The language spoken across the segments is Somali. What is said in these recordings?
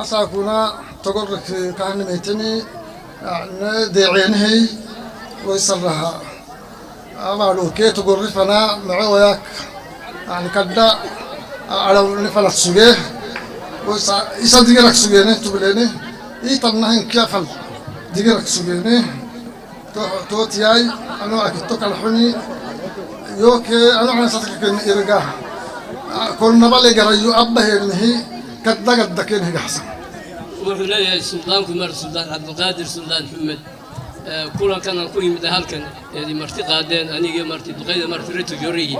Asaakuna togork kahnimaytani deeceenahay waysaraha abaalokee togorrifana macowayak yani kadda alawnifalak sugee isa digirak sugeene tubleene itannahinkiafal digirak sugeene tootiyay ano akito kalxuni yoke ano canasatkaken irga konnabale garayo abbaheenihi kaddagaddakenhigaxsan. Wuxuu leeyahay suldaanku mar Suldaan Cabdiqaadir Suldaan Xumed, kulankan aan ku yimid halkan eedi marti qaadeen anigii marti duqayda marti retojorigi,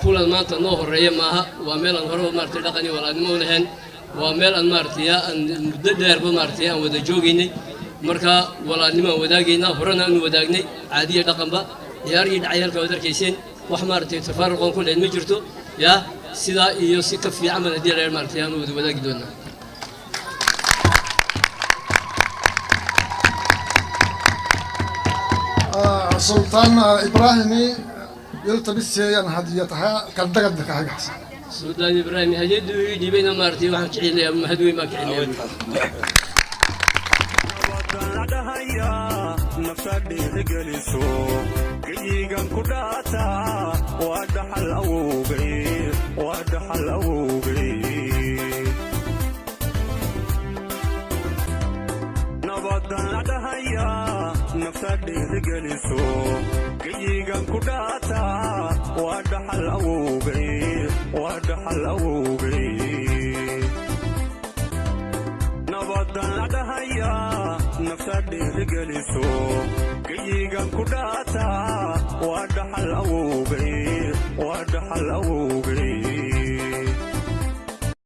kulan maanta noo horreeya maaha. Waa meel aan horeba maaragtay dhaqan iyo walaalnimo u lahayn, waa meel aan maaragtay aan muddo dheerba maaragtay aan wada joogaynay. Marka walaalnimo aan wadaagaynaa, horena aanu wadaagnay caadiya dhaqanba. Ciyaarihii dhacay halka waad arkayseen, wax maaragtay tafaaruqoon ku lahayn ma jirto. Yaa sidaa iyo si ka fiican baan haddii la maaragtay aanu wada wadaagi doonaa. Sultaan Ibraahimi yoltabiseeyan hadiyataha kaddagadda hagaxsan. Suldaan Ibraahim hadiyaddu ii dhiibayna maaragtay waxaan ka celinayaa mahad weyn baan ka celinayaa. Nafta dhiirigeliso geyigan ku dhaataa waa dhaxal awowgay, waa dhaxal awowgay. Nabadan la dhahayaa nafta dhiirigeliso geyigan ku dhaataa waa dhaxal awowgay, waa dhaxal awowgay. Nabadan la dhahayaa nafta dhiirigeliso geyigan ku dhaataa waa dhaxal awowgay, waa dhaxal awowgay.